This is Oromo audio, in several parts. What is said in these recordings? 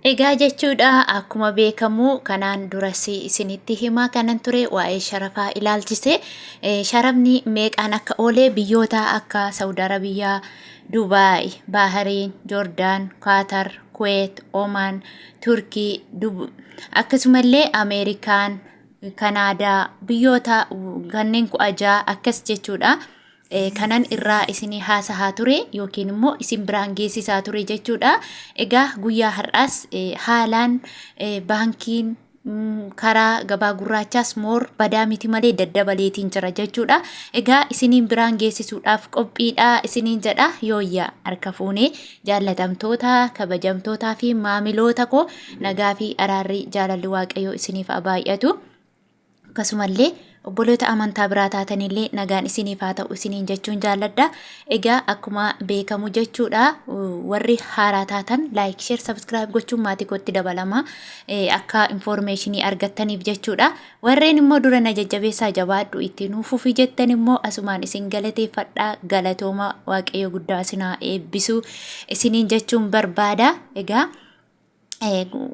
Egaa jechuudha akkuma beekamu kanaan duras isinitti himaa kanan ture waa'ee sharafaa ilaalchise sharafni meeqaan akka oole biyyoota akka Saudi Arabiyaa, Dubaay, Baahariin, Joordaan, Kaatar, Kuweet, Omaan, Turkii, akkasumallee Ameerikaan, Kanaadaa biyyoota kanneen 16 akkas jechuudha. Kanan irraa isinii haasahaa ture yookiin immoo isin biraan geessisaa ture jechuudha. Egaa guyyaa har'aas haalaan baankiin karaa gabaa gurraachaas moor badaa miti malee daddabaleetiin jira jechuudha. Egaa isiniin biraan geessisuudhaaf qophiidha isiniin jedha yooyyaa harka fuunee jaallatamtoota kabajamtootaa fi maamiloota koo nagaa fi araarri jaalalli waaqayyoo isiniif haa baay'atu. Akkasumallee obboloota amantaa biraa taatanillee nagaan isiniif haa ta'u isiniin jechuun jaalladha. Egaa akkuma beekamu jechuudha warri haaraa taatan like, share, subscribe gochuun maatii kootti dabalama akka informeeshinii argattaniif jechuudha. Warreen immoo dura na jajjabeessaa jabaadhu itti nuuf fufi jettan immoo asumaan isin galateeffadha galatooma waaqayyo guddaa isin haa eebbisu isiniin jechuun barbaada. Egaa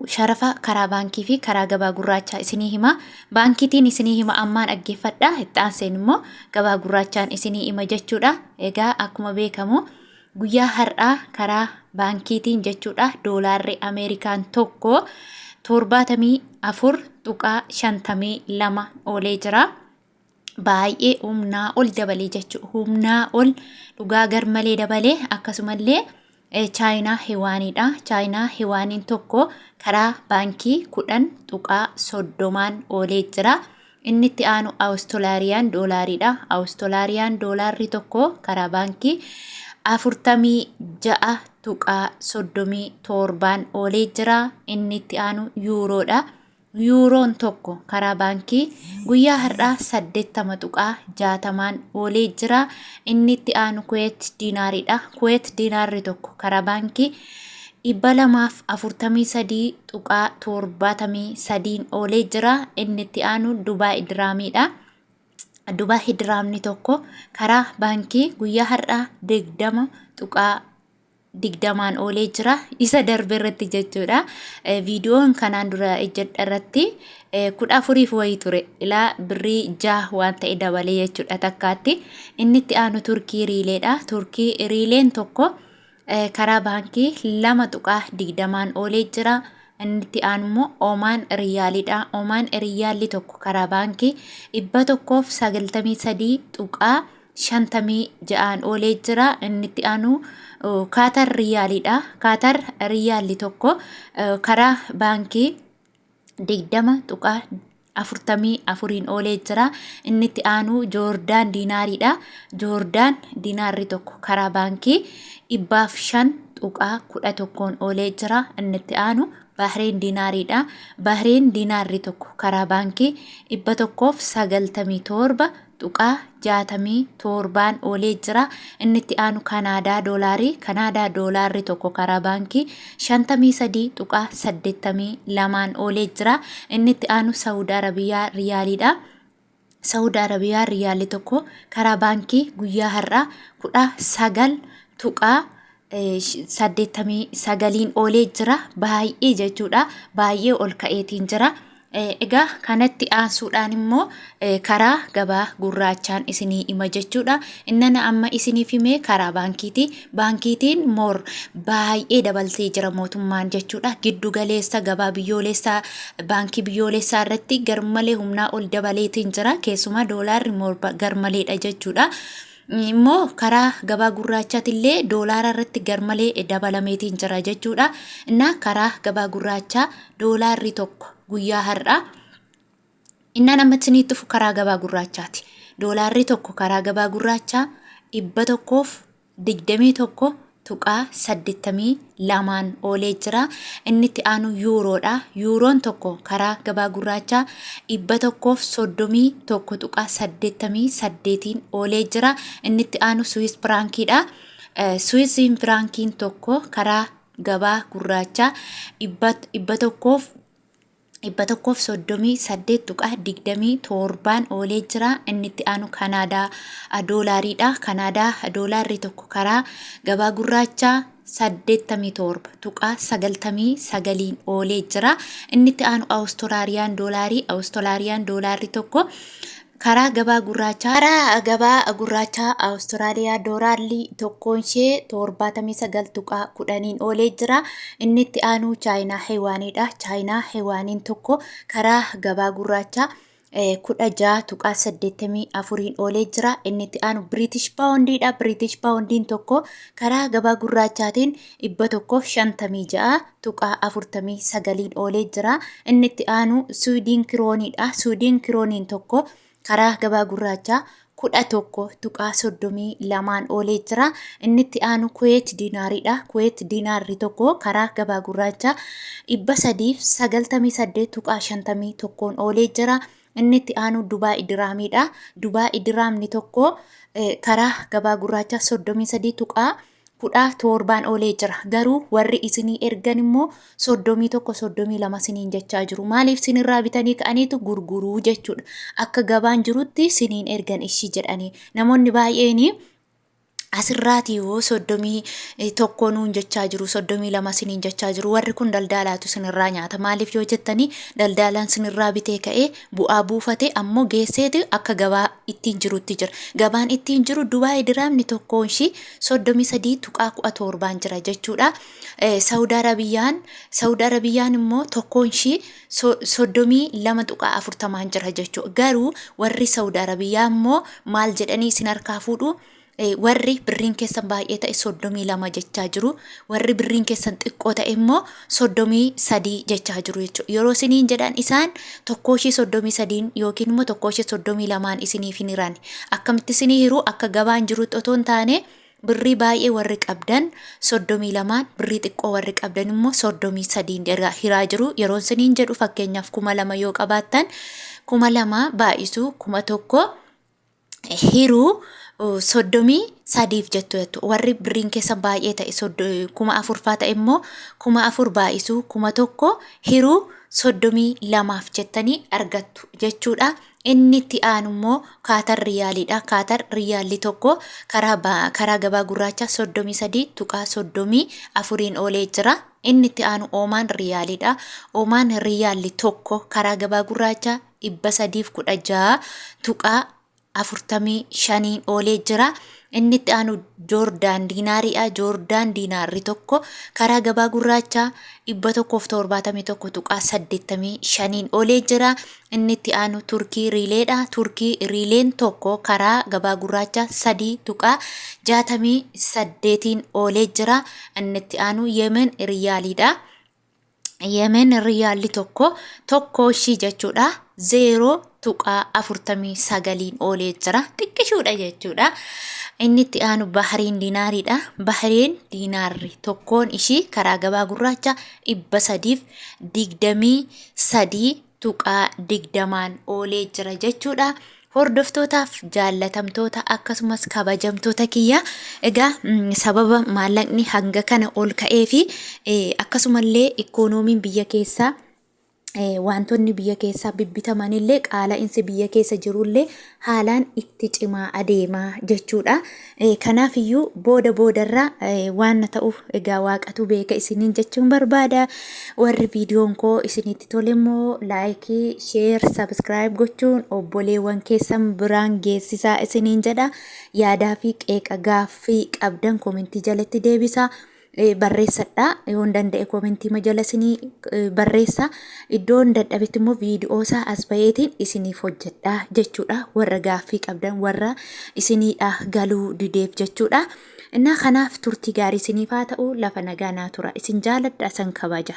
sharafa karaa baankii fi karaa gabaa gurraachaa isinii hima. Baankiitiin isinii hima ammaan dhaggeeffadha. Itti aanseen immoo gabaa gurraachaan isinii hima jechuudha. Egaa akkuma beekamu guyyaa har'aa karaa baankiitiin jechuudha doolaarri Ameerikaan tokko 74.52 oolee jira. Baay'ee humnaa ol dabalee jechuudha. Humnaa ol dhugaa gar malee dabalee akkasumallee chaayinaa hiwaaniidha. Chaayinaa hiwaaniin tokko karaa baankii 10.30n oolee jira. Inni itti aanu Awustolaariyaan doolaariidha. Awustolaariyaan doolaarri tokko karaa baankii 46.37n oolee jira. Inni itti aanu yuuroodha. Yuuroon tokko karaa baankii guyyaa har'aa 80.60n oolee jira. Inni itti aanu Kuweet diinaariidha. Kuweet diinaarri tokko karaa baankii 243.73n oolee jira. Inni itti aanu Dubaay diraamiidha. Dubaay diraamni tokko karaa baankii guyyaa har'aa 20.20n oolee jira. Isa darbe irratti jechuudha. Viidiyoon kanaan dura ejjedha irratti 14f wayii ture. Ilaa birrii 6 waan ta'e dabalee jechuudha takkaatti. Inni itti aanu Turkii riileedha. Turkii riileen tokko karaa baankii 2.20n oolee jira. Inni itti aanu immoo Omaan riyaaliidha. Omaan riyaalli tokko karaa baankii 193.56n oolee jira. Inni itti aanu Kaatar riyaaliidha. Kaatar riyaalli tokko karaa baankii 20.44n oolee jira. Inni itti aanu Joordaan diinaariidha. Joordaan diinaarri tokko karaa baankii 105.11n oolee jira. Inni itti aanu Bahreen diinaariidha. Bahreen diinaarri tokko karaa baankii 197.67n oolee jira. Inni itti aanu Kanaadaa doolaarii. Kanaadaa doolaarri tokko karaa baankii 53.82n oolee jira. Inni itti aanu Saawud Arabiyaa riyaaliidha. Saawud Arabiyaa riyaalli tokko karaa baankii guyyaa har'aa 19.89n oolee jira. Baay'ee jechuudha. Baay'ee ol ka'eetiin jira. Egaa kanatti aansuudhaan immoo karaa gabaa gurraachaan isinii hima jechuudha. Innana amma isiniif hime karaa baankiiti. Baankiitiin moor baay'ee dabaltee jira mootummaan jechuudha. Giddu galeessa gabaa biyyoolessaa baankii biyyoolessaa irratti garmalee humnaa ol dabaleetiin jira. Keessumaa doolaarri moor garmaleedha jechuudha. Immoo karaa gabaa gurraachaatillee doolaara irratti garmalee dabalameetiin jira jechuudha. Innaa karaa gabaa gurraachaa doolaarri tokko guyyaa har'aa innaan amma isinitti dhufu karaa gabaa gurraachaati. Doolaarri tokko karaa gabaa gurraachaa 121.82n oolee jira. Inni itti aanu yuuroodha. Yuuroon tokko karaa gabaa gurraachaa 131.88n oolee jira. Inni itti aanu Suwiis piraankiidha. Suwiisiin piraankiin tokko karaa gabaa gurraachaa 138.27n oolee jira. Inni itti aanu Kanaadaa doolaariidha. Kanaadaa doolaarri tokko karaa gabaa gurraachaa 87.99n oolee jira. Inni itti aanu Awustiraariyaan doolaarii. Awustiraariyaan doolaarri tokko karaa gabaa gurraachaa karaa gabaa gurraachaa Awustiraaliyaa doolaarri tokkoon ishee 79.10n oolee jira. Inni itti aanu Chaayinaa Heewaaniidha. Chaayinaa Heewaaniin tokko karaa gabaa gurraachaa 16.84n oolee jira. Inni itti aanu Biriitish Paawundiidha. Biriitish Paawundiin tokko karaa gabaa gurraachaatiin 156.49n oolee jira. Inni itti aanu Suwidiin Kirooniidha. Suwidiin Kirooniin tokko karaa gabaa gurraachaa 11.32n oolee jira. Inni itti aanu Kuweet Diinaariidha. Kuweet Diinaarri tokko karaa gabaa gurraachaa 398.51n oolee jira. Inni itti aanu Dubaay Diraamiidha. Dubaay Diraamni tokko karaa gabaa gurraachaa 33.17n oolee jira. Garuu warri isinii ergan immoo 31 32 siniin jechaa jiru. Maaliif sinirraa bitanii ka'aniitu gurguruu jechuudha. Akka gabaan jirutti siniin ergan ishii jedhanii. Namoonni baay'een asirraati yoo 31 nuun jechaa jiru 32 siniin jechaa jiru warri kun daldaalaatu sinirraa nyaata maaliif yoo jettanii daldaalaan sinirraa bitee ka'ee bu'aa buufate ammoo geesseeti akka gabaa ittiin jirutti jira gabaan ittiin jiru Dubaay diraamni tokkoon ishii 33.17n jira jechuudha. Saudi Arabiyaan Saudi Arabiyaan immoo tokkoon ishii 32.40n jira jechuudha. Garuu warri Saudi Arabiyaa immoo maal jedhanii isin harkaa fuudhu? Warri birriin keessan baay'ee ta'e 32 jechaa jiru. Warri birriin keessan xiqqoo ta'e immoo 33 jechaa jiru jechuudha. Yeroo isiniin jedhan isaan tokkoo ishii 33n yookiin immoo tokkoo ishii 32n isiniif hin hiran. Akkamitti isinii hiru akka gabaan jirutti otoo hin taane birrii baay'ee warri qabdan 32n birrii xiqqoo warri qabdan immoo 33n hiraa jiru. Yeroo isiniin jedhu fakkeenyaaf 2000 yoo qabaattan 2000 baay'isuu 1000 hiruu 33f jettu jettu. Warri birriin keessan baay'ee ta'e 4000 faa ta'e immoo 4000 baay'isuu 1000 hiruu 32f jettanii argattu jechuudha. Inni itti aanu immoo Kaatar riyaaliidha. Kaatar riyaalli tokko karaa karaa gabaa gurraacha 33.34n oolee jira. Inni itti aanu Oomaan riyaaliidha. Oomaan riyaalli tokko karaa gabaa gurraacha 316.45n oolee jira. Inni itti aanu Joordaan diinaariidha. Joordaan diinaarri tokko karaa gabaa gurraachaa 171.85n oolee jira. Inni itti aanu Turkii riileedha. Turkii riileen tokko karaa gabaa gurraachaa 3.68n oolee jira. Inni itti aanu Yemen riyaaliidha. Yemen riyaalli tokko tokko ishii jechuudha 0.49n oolee jira. Xiqqishuudha jechuudha. Inni itti aanu Bahriin diinaariidha. Bahriin diinaarri tokkoon ishii karaa gabaa gurraacha 323.20n oolee jira jechuudha. Hordoftootaaf jaallatamtoota akkasumas kabajamtoota kiyya egaa sababa maallaqni hanga kana ol ka'ee fi akkasumallee ikkoonoomiin biyya keessaa wantoonni biyya keessaa bibbitamanillee qaala'insi biyya keessa jirullee haalaan itti cimaa adeemaa jechuudha. Kanaaf iyyuu booda boodarra waan ta'uuf egaa waaqatu beeka isiniin jechuun barbaada. Warri viidiyoon koo isinitti tole immoo laayikii, sheer, sabskiraayib gochuun obboleewwan keessan biraan geessisaa isiniin jedha. Yaadaa fi qeeqa gaaffii qabdan komentii jalatti deebisaa. Barreessadha. Yoon danda'e komentii jala isinii barreessa. Iddoon dadhabetti immoo viidiyoo isaa as ba'eetiin isiniif hojjedha jechuudha. Warra gaaffii qabdan warra isiniidha galuu dideef jechuudha. Innaa kanaaf turtii gaarii isiniif haa ta'u lafa nagaa naa tura. Isin jaaladha isin kabaja.